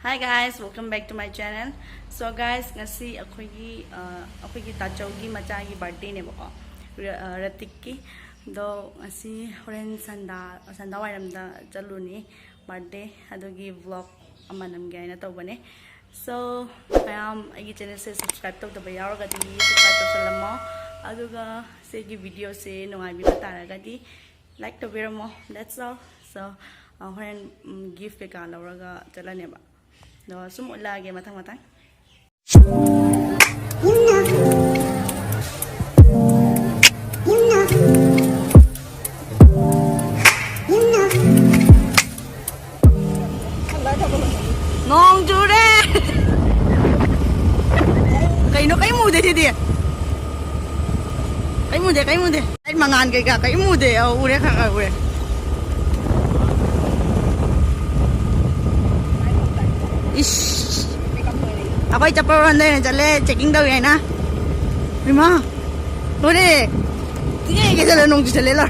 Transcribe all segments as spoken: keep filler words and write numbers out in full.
Hi guys, welcome back to my channel. So guys, ꯉꯁꯤ ꯑꯩꯈꯣꯏꯒꯤ ꯑ, ꯑꯩꯈꯣꯏꯒꯤ ꯇꯥꯆꯧꯒꯤ ꯃꯆꯥꯒꯤ ꯕꯥꯔꯗꯦꯅꯦꯕꯀꯣ, ꯔ- ꯑ, ꯔꯇꯤꯛꯀꯤ꯫ ꯑꯗꯣ ꯉꯁꯤ ꯍꯣꯔꯦꯟ ꯁꯟꯗꯥ ꯁꯟꯗꯥ ꯋꯥꯏꯔꯝꯗ ꯆꯠꯂꯨꯅꯤ ꯕꯥꯔꯗꯦ, ꯑꯗꯨꯒꯤ ꯕ꯭ꯂꯣꯒ ꯑꯃ ꯅꯝꯒꯦ ꯍꯥꯏꯅ ꯇꯧꯕꯅꯦ꯫ So ꯃꯌꯥꯝ ꯑꯩꯒꯤ ꯆꯦꯅꯦꯜꯁꯦ ꯁꯕꯁꯀ꯭ꯔꯥꯏꯕ ꯇꯧꯗꯕ ꯌꯥꯎꯔꯒꯗꯤ ꯁꯕꯁꯀ꯭ꯔꯥꯏꯕ ꯇꯧꯁꯜꯂꯝꯃꯣ, ꯑꯗꯨꯒ ꯁꯤꯒꯤ ꯚꯤꯗꯤꯑꯣꯁꯦ ꯅꯨꯡꯉꯥꯏꯕꯤꯕ ꯇꯥꯔꯒꯗꯤ ꯂꯥꯏꯛ ꯇꯧꯕꯤꯔꯝꯃꯣ꯫ That's all. So ꯍꯣꯔꯦꯟ ꯒꯤꯐ ꯀꯩꯀꯥ ꯂꯧꯔꯒ ꯆꯠꯂꯅꯦꯕ꯫ ꯑꯗꯣ ꯁꯨꯝ ꯎꯠꯂꯛꯑꯒꯦ ꯃꯊꯪ ꯃꯊꯪ꯫ ꯅꯣꯡ ꯆꯨꯔꯦ꯫ ꯀꯩꯅꯣ ꯀꯩꯝ ꯎꯗꯦ ꯁꯤꯗꯤ꯫ ꯀꯩꯝ ꯎꯗꯦ, ꯀꯩꯝ ꯎꯗꯦ꯫ ꯑꯩ ꯃꯉꯥꯟ ꯀꯩꯀꯥ ꯀꯩꯝ ꯎꯗꯦ꯫ ꯑꯧ, ꯎꯔꯦ, ꯈꯔ ꯈꯔ ꯎꯔꯦ꯫ ꯏꯁ꯫ ꯑꯩꯈꯣꯏ ꯆꯠꯄ ꯔꯣꯝꯗ ꯑꯣꯏꯅ ꯆꯠꯂꯦ, ꯆꯦꯀꯤꯡ ꯇꯧꯏ ꯍꯥꯏꯅ꯫ ꯏꯃꯥ꯫ ꯂꯣꯏꯔꯦ꯫ ꯇꯤꯀꯦꯠ ꯀꯩꯗ ꯅꯣꯡ ꯆꯨꯁꯜꯂꯦ ꯂꯥꯎ꯫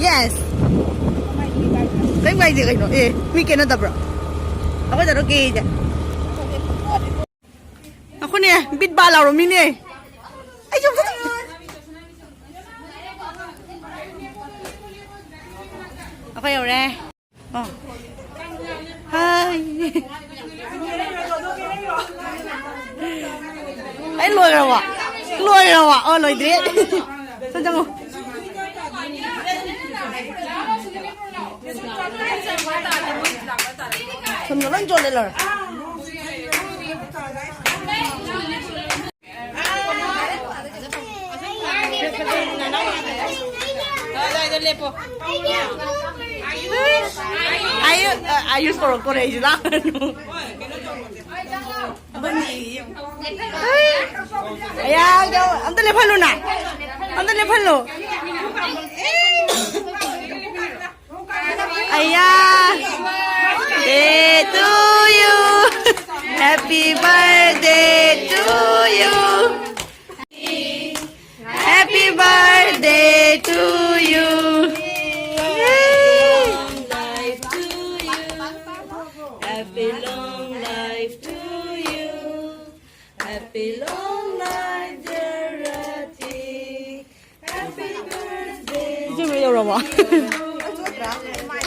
Yes. ꯀꯩꯝ ꯀꯥꯏꯗꯦ ꯀꯩꯅꯣ꯫ ꯑꯦ, ꯃꯤ ꯀꯩꯅꯣ ꯇꯧꯕ꯭ꯔꯣ? ꯑꯩꯈꯣꯏ ꯆꯠꯂꯣ ꯀꯦꯗꯦ꯫ ꯑꯩꯈꯣꯏꯅꯦ ꯕꯤꯠ ꯕꯥ ꯂꯥꯎꯔꯝꯃꯤꯅꯦ꯫ ꯑꯩꯁꯨ ꯑꯝꯇ ꯇꯧ-, ꯑꯩꯈꯣꯏ ꯌꯧꯔꯦ꯫ ꯑꯣ꯫ ꯍꯥꯏ꯫ ꯑꯩ ꯂꯣꯏꯈ꯭ꯔꯕꯣ? ꯂꯣꯏꯈ꯭ꯔꯕꯣ? ꯑꯣ, ꯂꯣꯏꯗ꯭ꯔꯤ꯫ ꯁꯣꯝ ꯆꯪꯉꯣ꯫ ꯁꯣꯝꯗ ꯂꯣꯏ ꯆꯣꯠꯂꯦ ꯂꯣꯏꯔꯦ꯫ ꯑꯗꯥꯏꯗ ꯂꯦꯞꯄꯣ꯫ ꯑꯌꯨ-, ꯑ, ꯑꯌꯨꯁ ꯀꯧꯔꯛꯇꯣꯔꯦ ꯑꯩꯁꯦ ꯂꯥꯛꯀꯅꯨ꯫ ꯑꯌꯥ, ꯑꯝꯇ ꯂꯦꯞꯍꯜꯂꯨꯅ꯫ ꯑꯝꯇ ꯂꯦꯞꯍꯜꯂꯨ꯫ ꯑꯌꯥ, day to you, happy birthday to you, happy birthday to you.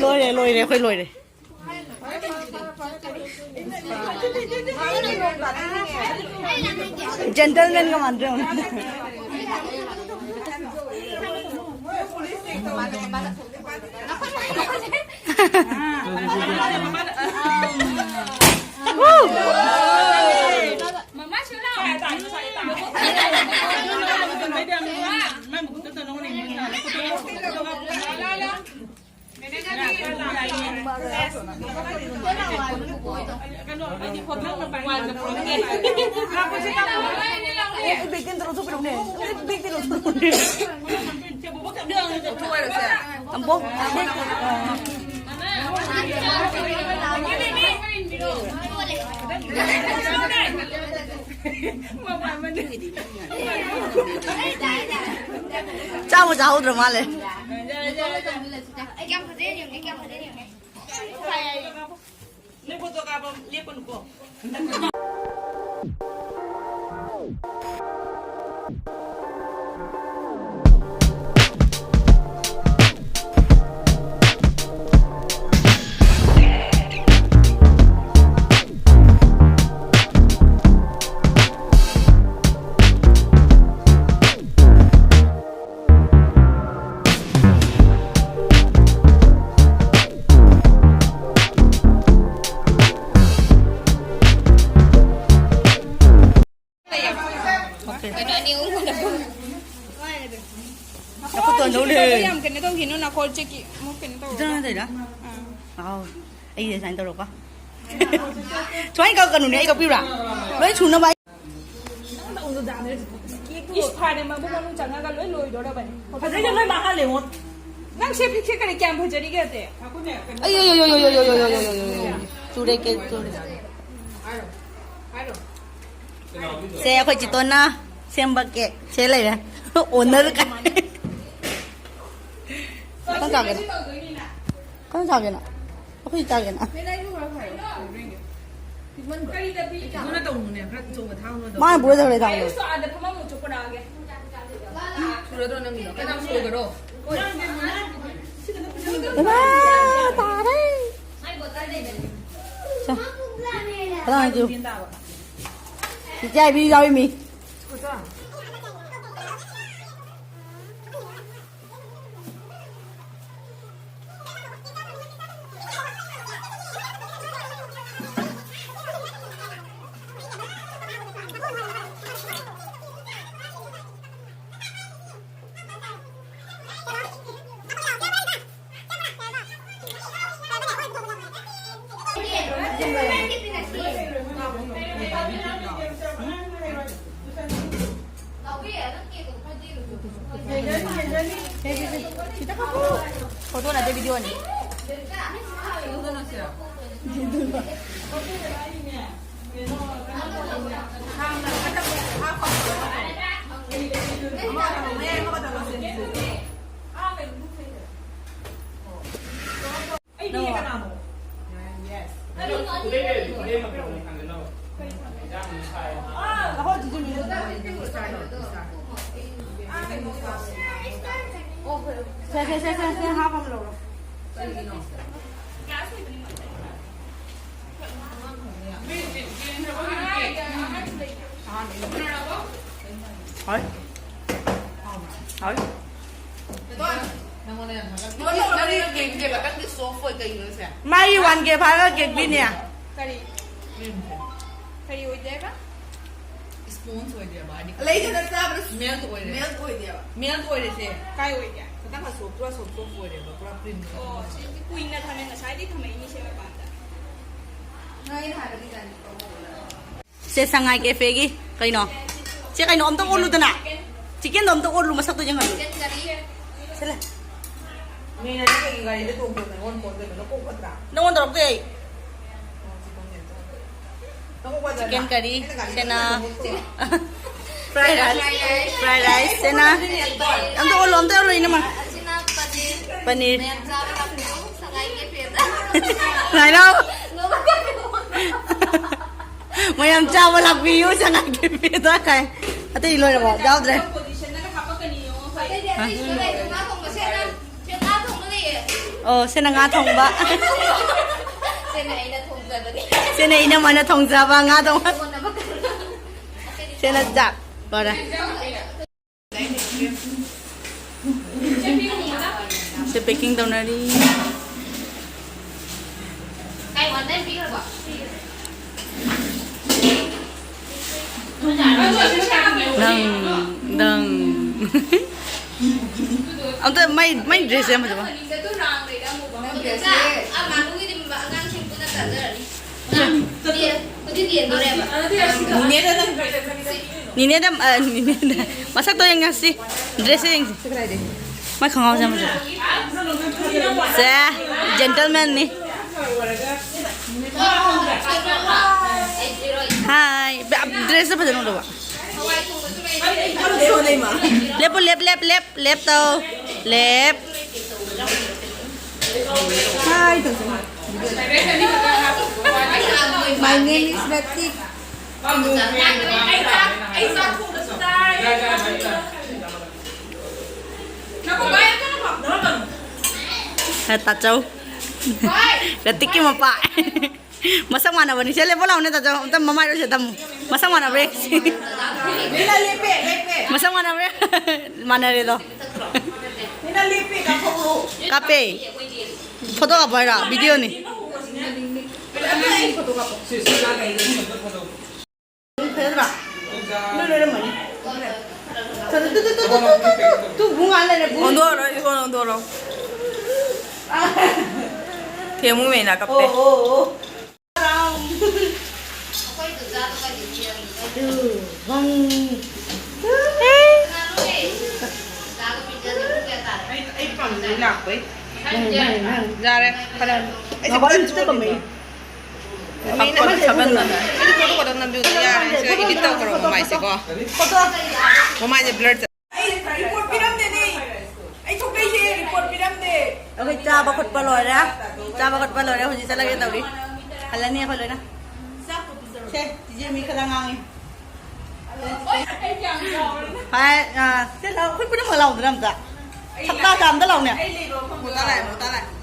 ꯂꯣꯏꯔꯦ, ꯂꯣꯏꯔꯦ, ꯑꯩꯈꯣꯏ ꯂꯣꯏꯔꯦ꯫ ꯖꯦꯟꯇꯜꯃꯦꯟꯒ ꯃꯥꯟꯗ꯭ꯔꯦ꯫ ꯆꯥꯕꯨ ꯆꯥꯍꯧꯗ꯭ꯔ ꯃꯥꯜꯂꯦ꯫ ꯌꯥꯝ ꯀꯩꯅꯣ ꯇꯧꯈꯤꯅꯨ, ꯅꯥꯀꯣꯜ ꯆꯦꯛꯀꯤ ꯑꯃꯨꯛ ꯀꯩꯅꯣ ꯇꯧꯔꯒ꯫ ꯑꯥ꯫ ꯑꯥꯎ꯫ ꯑꯩꯁꯦ ꯁꯨꯃꯥꯏꯅ ꯇꯧꯔꯣꯀꯣ꯫ ꯁꯨꯃꯥꯏꯅ ꯀꯛꯀꯅꯨꯅꯦ, ꯑꯩ ꯀꯛꯄꯤꯕ꯭ꯔꯥ? ꯂꯣꯏ ꯁꯨꯅꯕ꯫ ꯏꯁ, ꯐꯔꯦ, ꯃꯕꯨꯛ ꯃꯅꯨꯡ ꯆꯪꯉꯒ ꯂꯣꯏ ꯂꯣꯏꯗꯣꯔꯕꯅꯦ꯫ ꯐꯖꯩꯗ ꯂꯣꯏ ꯃꯥꯡꯍꯜꯂꯦꯉꯣ꯫ ꯅꯪ ꯁꯦ ꯐꯤꯛꯁꯦ ꯀꯔꯤ ꯀꯌꯥꯝ ꯐꯖꯔꯤꯒꯦ ꯑꯇꯦ? ꯑꯩ, ꯑꯩ, ꯑꯩ, ꯑꯩ, ꯑꯩ, ꯑꯩ, ꯑꯩ, ꯑꯩ, ꯑꯩ, ꯑꯩ, ꯑꯩ, ꯆꯨꯔꯦ ꯀꯦꯛ, ꯆꯨꯔꯦ꯫ ꯁꯦ, ꯑꯩꯈꯣꯏ ꯆꯤꯇꯣꯟꯅ ꯁꯦꯝꯕ ꯀꯦꯛ꯫ ꯁꯦ ꯂꯩꯔꯦ꯫ ꯑꯣꯅꯔ ꯀꯥꯏ꯫ ꯀꯩꯅꯣ ꯆꯥꯒꯦꯅ? ꯀꯩꯅꯣ ꯆꯥꯒꯦꯅ? ꯑꯩꯈꯣꯏ ꯆꯥꯒꯦꯅ꯫ ꯃꯥꯅ ꯄꯨꯔ ꯆꯠꯈ꯭ꯔꯦ ꯆꯥꯒꯦꯅ꯫ ꯁꯨꯔꯗ꯭ꯔꯣ ꯅꯪꯒꯤꯗꯣ? ꯀꯅꯥ ꯁꯨꯔꯒꯔꯣ? ꯕꯥꯏ ꯕꯥꯏ꯫ ꯀꯅꯥ ꯍꯥꯏꯗꯣ? ꯆꯤꯆꯦ ꯍꯥꯏꯕꯤ ꯌꯥꯎꯔꯤ ꯃꯤ꯫ ꯐꯣꯇꯣ ꯅꯠꯇꯦ, ꯚꯤꯗꯤꯑꯣꯅꯤ꯫ ꯁꯦ, ꯁꯦ, ꯁꯦ, ꯁꯦ, ꯁꯦ, ꯍꯥꯞꯄ ꯑꯃ ꯂꯧꯔꯣ꯫ ꯍꯣꯏ꯫ ꯍꯣꯏ꯫ ꯅꯪꯒꯤ ꯀꯦꯛꯁꯦ ꯕꯇꯟꯗꯤ soft ꯑꯣꯏ ꯀꯩꯒꯤꯅꯣ ꯁꯦ? ꯃꯥꯒꯤ ꯋꯥꯟ ꯀꯦ ꯐꯥꯔꯒ ꯀꯦꯛ ꯄꯤꯅꯦ꯫ ꯀꯔꯤ? ꯀ꯭ꯔꯤꯝꯁꯦ꯫ ꯀꯔꯤ ꯑꯣꯏꯗꯦꯕ? Sponge ꯑꯣꯏꯗꯦꯕ, ꯍꯥꯏꯗꯤ ꯂꯩꯗꯅ ꯆꯥꯕꯗ melt ꯑꯣꯏꯔꯦ꯫ Melt ꯑꯣꯏꯗꯦꯕ꯫ Melt ꯑꯣꯏꯔꯦꯁꯦ꯫ ꯀꯥꯏ ꯑꯣꯏꯒꯦ? ꯈꯤꯇꯪ ꯈꯔ soft, ꯄꯨꯔꯥ soft soft ꯑꯣꯏꯔꯦꯕ, ꯄꯨꯔꯥ cream꯫ ꯑꯣ, ꯁꯤꯗꯤ ꯀꯨꯏꯅ ꯊꯝꯃꯦ, ꯉꯁꯥꯏꯗꯤ ꯊꯝꯃꯛꯏꯅꯤ ꯁꯦ ꯃꯄꯥꯟꯗ꯫ ꯅꯣꯏ ꯑꯩꯅ ꯍꯥꯏꯕꯗꯤ ꯀꯩꯅꯣ? ꯁꯦ, ꯁꯉꯥꯏ ꯀꯦꯐꯦꯒꯤ ꯀꯩꯅꯣ? ꯁꯦ, ꯀꯩꯅꯣ ꯑꯝꯇ ꯑꯣꯜꯂꯨꯗꯅ꯫ Chickenꯗꯣ ꯑꯝꯇ ꯑꯣꯜꯂꯨ, ꯃꯁꯛꯇꯣ ꯌꯦꯡꯍꯜꯂꯨ꯫ ꯁꯦ, ꯂꯦ꯫ ꯃꯤꯅ ꯅꯪꯒꯤ ꯒꯥꯔꯤꯗ ꯇꯣꯡꯗꯅ ꯑꯩꯉꯣꯟꯗ phone ꯇꯧꯔꯤꯗꯣ ꯅꯀꯣꯛ ꯐꯠꯇ꯭ꯔꯥ? ꯅꯪꯉꯣꯟꯗ ꯇꯧꯔꯛꯇꯦ ꯑꯩ꯫ ꯅꯀꯣꯛ ꯐꯠꯇ꯭ꯔꯥ? Chicken curry, ꯑꯩꯅ ꯒꯥꯔꯤꯗ ꯁꯦꯅꯥ꯫ ꯇꯣꯡꯗꯅ phone ꯇꯧꯔꯤꯗꯣ꯫ Fried rice, fried rice, ꯁꯦꯅꯥ꯫ ꯑꯝꯇ ꯑꯣꯜꯂꯣ, ꯑꯝꯇ ꯑꯣꯜꯂꯣ, ꯏꯅꯝꯃ꯫ ꯑꯁꯤꯅ ꯄꯅꯤꯔ꯫ ꯄꯅꯤꯔ꯫ ꯃꯌꯥꯝ ꯆꯥꯕ ꯂꯥꯛꯄꯤꯌꯨ, ꯁꯉꯥꯏ ꯀꯦꯐꯦꯗ꯫ ꯍꯥꯏꯔꯣ꯫ ꯅꯣꯡꯃ ꯃꯌꯥꯝ ꯆꯥꯕ ꯂꯥꯛꯄꯤꯌꯨ, ꯁꯉꯥꯏ ꯀꯦꯐꯦꯗ ꯀꯥꯏ꯫ ꯑꯇꯩ ꯂꯣꯏꯔꯕꯣ? ꯌꯥꯎꯗ꯭ꯔꯦ? ꯑꯇꯩꯗꯤ ꯑꯇꯩꯁꯨ ꯂꯩ, ꯉꯥ ꯊꯣꯡꯕ ꯁꯦꯅ꯫ ꯁꯦ ꯉꯥ ꯊꯣꯡꯕ ꯂꯩꯌꯦ꯫ ꯑꯣ, ꯁꯤꯅ ꯉꯥ ꯊꯣꯡꯕ꯫ ꯁꯤꯅ ꯏꯅꯝꯃꯅ ꯊꯣꯡꯖꯕ ꯉꯥ ꯊꯣꯡꯕ꯫ ꯁꯤꯅ ꯆꯥꯛ꯫ ꯂꯣꯏꯔꯦ꯫ ꯁꯤ packing ꯇꯧꯅꯔꯤ꯫ ꯗꯪ, ꯗꯪ꯫ ꯑꯝꯇ ꯃꯥꯏ, ꯃꯥꯏ dress ꯁꯦ ꯌꯥꯝ ꯐꯖꯕ꯫ ꯅꯤꯅꯦꯗ, ꯑ, ꯅꯤꯅꯦꯗ, ꯃꯁꯛꯇꯣ ꯌꯦꯡꯉꯁꯤ꯫ Dress ꯁꯦ ꯌꯦꯡꯁꯤ꯫ ꯃꯥꯏ ꯈꯪꯉꯥꯎꯁꯦ ꯌꯥꯝ ꯐꯖꯕ꯫ ꯁꯦ, gentleman ꯅꯤ꯫ Hi꯫ ꯕ-, dress ꯁꯦ ꯐꯖꯅ ꯎꯗꯕ꯫ ꯂꯦꯞꯄꯨ, ꯂꯦꯞ, ꯂꯦꯞ, ꯂꯦꯞ, ꯂꯦꯞ ꯇꯧ꯫ ꯂꯦꯞ꯫ Hi ꯇꯧꯁꯦ꯫ My name is Ratik꯫ ꯍꯦ, ꯇꯥꯆꯧ꯫ ꯔꯇꯤꯛꯀꯤ ꯃꯄꯥ꯫ ꯃꯁꯛ ꯃꯥꯟꯅꯕꯅꯤ꯫ ꯁꯦ, ꯂꯦꯞꯄꯣ ꯂꯥꯎꯅꯦ, ꯇꯥꯆꯧ꯫ ꯑꯝꯇ ꯃꯃꯥꯏꯗꯣ ꯁꯤꯗ ꯊꯝꯃꯨ꯫ ꯃꯁꯛ ꯃꯥꯟꯅꯕ꯭ꯔꯥ ꯌꯦꯡꯁꯤ꯫ ꯃꯤꯅ ꯂꯦꯞꯄꯦ, ꯂꯦꯞꯄꯦ꯫ ꯃꯁꯛ ꯃꯥꯟꯅꯕ꯭ꯔꯥ? ꯃꯥꯟꯅꯔꯦꯗꯣ꯫ ꯃꯤꯅ ꯂꯦꯞꯄꯦ, ꯀꯥꯞꯊꯣꯛꯎ꯫ ꯀꯥꯞꯄꯦ꯫ Photo ꯀꯥꯞꯄꯣ ꯍꯥꯏꯔꯣ? Video ꯅꯤ꯫ ꯐꯖꯗ꯭ꯔꯥ? ꯂꯣꯏ ꯂꯣꯏꯔꯝꯃꯅꯤ꯫ ꯇꯨ, ꯇꯨ, ꯕꯨꯡ ꯉꯥꯏ ꯂꯩꯔꯦ, ꯕꯨꯡ꯫ ꯑꯣꯟꯊꯣꯛꯑꯔꯣꯏ, ꯐꯣꯟ ꯑꯣꯟꯊꯣꯛꯑꯔꯣꯏ꯫ ꯊꯦꯝꯃꯨ ꯃꯦꯅꯥ ꯀꯞꯄꯦ꯫ ꯑꯣ, ꯑꯣ, ꯑꯣ꯫ ꯇꯨ, ꯕꯪ꯫ ꯌꯥꯔꯦ, ꯐꯔꯦ꯫ ꯑꯩꯁꯦ ꯕꯣꯜ ꯆꯠꯄ ꯃꯩ꯫ ꯃꯤꯅ ꯑꯃ ꯊꯥꯒꯠꯅꯅ꯫ ꯑꯩꯗꯤ ꯐꯣꯇꯣ ꯈꯛꯇꯪ ꯅꯝꯕꯤꯌꯨ꯫ ꯌꯥꯔꯦ, ꯁꯤ edit ꯇꯧꯈ꯭ꯔꯣ ꯃꯃꯥꯏꯁꯦꯀꯣ꯫ ꯃꯃꯥꯏꯁꯦ blur ꯆꯠ-꯫ ꯑꯩ report ꯄꯤꯔꯝꯗꯦꯅꯦ꯫ ꯑꯩ ꯊꯣꯛꯂꯛꯏꯁꯦ report ꯄꯤꯔꯝꯗꯦ꯫ ꯑꯩꯈꯣꯏ ꯆꯥꯕ ꯈꯣꯠꯄ ꯂꯣꯏꯔꯦ꯫ ꯆꯥꯕ ꯈꯣꯠꯄ ꯂꯣꯏꯔꯦ꯫ ꯍꯧꯖꯤꯛ ꯆꯠꯂꯒꯦ ꯇꯧꯔꯤ꯫ ꯍꯜꯂꯅꯤ ꯑꯩꯈꯣꯏ ꯂꯣꯏꯅ꯫ ꯁꯦ, ꯆꯤꯆꯦ ꯃꯤ ꯈꯔ ꯉꯥꯡꯉꯤ꯫ ꯍꯥꯏ, ꯑ, ꯁꯦ ꯂꯥꯎ꯫ ꯑꯩꯈꯣꯏ ꯄꯨꯝꯅꯃꯛ ꯂꯥꯎꯗꯅ ꯑꯝꯇ꯫ ꯁꯞꯇꯥ ꯆꯥꯝꯗ ꯂꯥꯎꯅꯦ꯫ ꯃꯣꯇꯥ ꯂꯥꯛꯑꯦ, ꯃꯣꯇꯥ ꯂꯥꯛꯑꯦ꯫